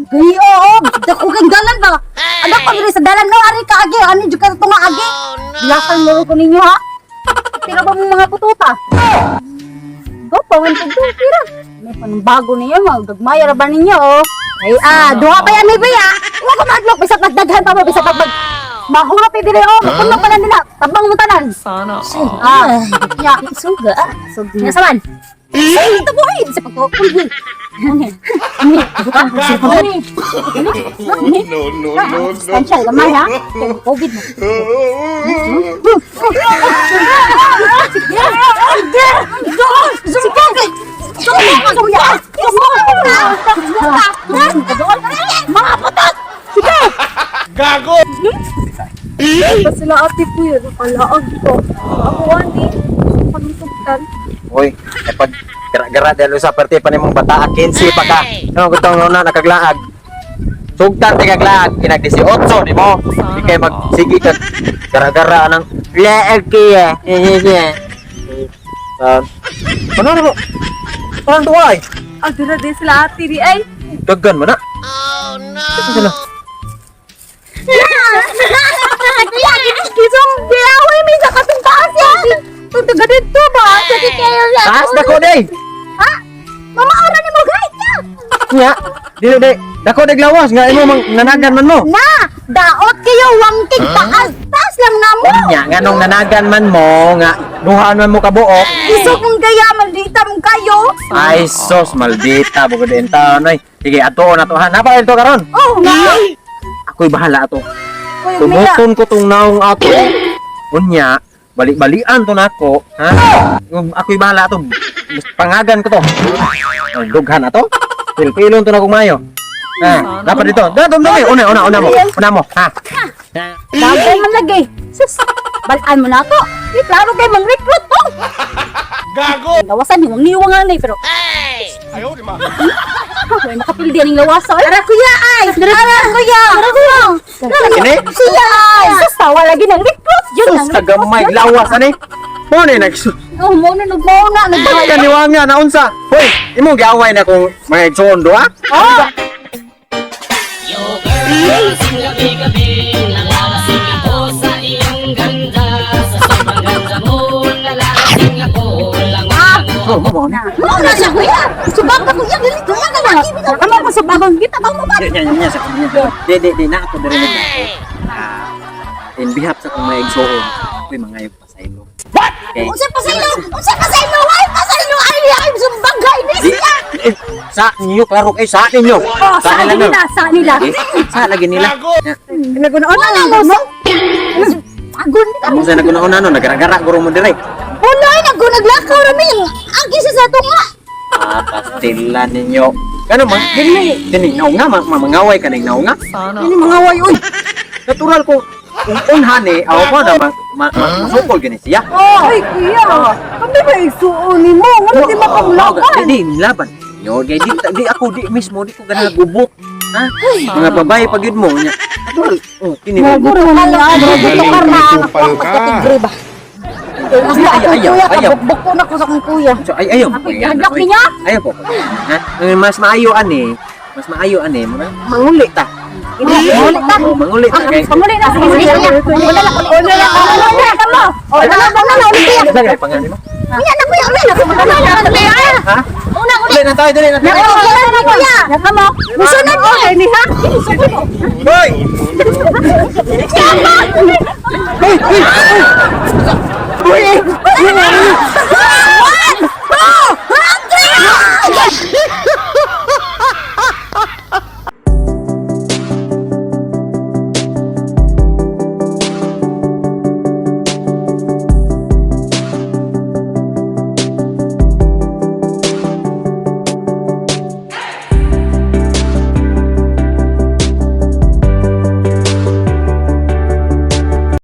Gay, oo. Dako kang dalan ba? Anak ko diri sa dalan no, ari ka agi, ani jud ka tunga agi. Bilasan mo ko ninyo ha. Tira ba mong mga pututa? Go pa win to tira. May panbago niyo, magagmaya ra ba ninyo oh. Ay ah, duha pa yan may biya. Wa ko madlok bisag magdaghan pa mo bisag pag mahurot ni diri oh, mapuno pa na nila. Tabang mo tanan. Sana all. Ah, nya suga. Suga. Nya saman. Ay, ito po ay sa pagko. Ani. Ani. Ani. No, no, no, no. Distansya, gamay ha. Kay COVID na. Mga putot! Sige! Gago! Pa sila ate kuya, nakalaag ko. Ako ani, panusugtan. Uy, eh pag gara-gara dahil sa parte pa nimong bata, 15 pa ka. Ano gutong na nakaglaag. Sugtan ti kaglaag, kinag 18 nimo. Di kay mag sige ka gara-gara anang laag kaya. Ah, ano na mo? Parang duwa ay. Ah, dira din sila ate di ay. Daggan man na. Oh no. Sila. Kuya, kisong gilaway may sa katong taas yan! Tutaga dito ba? Sige kayo yan. Taas dako day. Ha? Mama, ora ni mo guys ya! Nya, dili day. Dako day lawas nga imo mang nanagan man mo. Na! Daot kayo, wangking taas! Taas lang na mo! Nya, nganong nanagan man mo nga duhaan man mo kabuok. Iso kong gaya, maldita mong kayo! Ay sos, maldita bugod din taon oy. Sige, ato na to ha. Napa ito karon. Oh, na! Ako'y bahala ato. Kuya, Mia. Tumuton ko tong naong ato. Unya, balik-balian to nako, ha? Yung ako'y bahala ato. Pangagan ko to. Ay, dughan ato. Pilpilon to na kong mayo. Ha, dapat dito. Dito, dito, una, una, una mo. Una mo, ha? Bagay man lagi. Sus, balaan mo na ako. Di klaro kay mang recruit to. Gago! Lawasan, niwang niwang nga na eh, pero Ayaw, di ma. ay, makapildi ang lawasa. Ara kuya ay! Ara kuya! Ara kuya! Kini? Siya ay! Sus, tawa lagi ng recruit. Yun Sus, ang kagamay, lawas, ani? Mo ni nag Oh, mo na nagmao na nagmao. Kaniwang nga na unsa. Hoy, imong giaway na kung mga igsoon do ha? Oh! Yo girl, lasing gabi-gabi, nalalasing ako sa iyong ganda. Sa sobrang ganda mo, nalalasing ako. Lango-lango. Oh, mo mo na. Mao na siya kuya. Subag ka kuya dili kuya ka lagi. Kamo ko subagon kita mo ba? Di, di, di, sa kanya. Di, di, di, na ako diri nag. Ah, in behalf sa kong mga igsoon, ako'y mangayog pa sa ilo. What? Okay. Unsa pa sa ilo? Unsa pa sa ilo? Ay pa sa ilo ay ay sumbagay ni Di, siya. eh, sa ninyo, klaro kay sa ninyo. Oh, sa nila, sa nila. Eh, sa lagi nila. Gago! Naguna-una Wala mo mo. Agon ka. Amo sa naguna-una no, nagaragara guro mo dire. Wala ay nagunaglakaw ra mi. Agi siya sa tunga. Ah, pastila ninyo. Kano man, dili, dili naunga, mangaway ka ning naunga. Sana Dili mangaway oy. Natural ko kung unhan eh, aw ko na masukol gani siya. Ay kuya, kami ba igsuon nimo? Ngano di makamlaban? Di, laban. Yo, gay di, di ako di mismo di ko ganahan gubok. Ha? Mga babae pag yun mo nya. Natural. Oh, kini mo. Guro na lang, Magaling guro na kupal ka. Pagkatigre ba? Basta Ay, akong ayaw, kuya, ayaw. kabukbuk ko na ko sa akong kuya. So, ay ayaw. Ako, hadlok niya? Ayaw po. Ha? Mas maayo ani. Mas maayo ani. Manguli ta. Manguli ta. Oh, manguli ta kay. Pamuli na, sige, sige, kuya. Wala lang, wala lang, wala lang, kamo. Wala lang, wala lang, ulit kuya. Sa kay pangalan mo? Kuya na, kuya, uli na, wala na, wala na. Ha? Una, uli. Dili na tayo, dili na tayo. Wala na, kuya. Kamo. Musunod mo. Ni ha? Hoy! Hoy! Hoy! Hoy! One, two, three!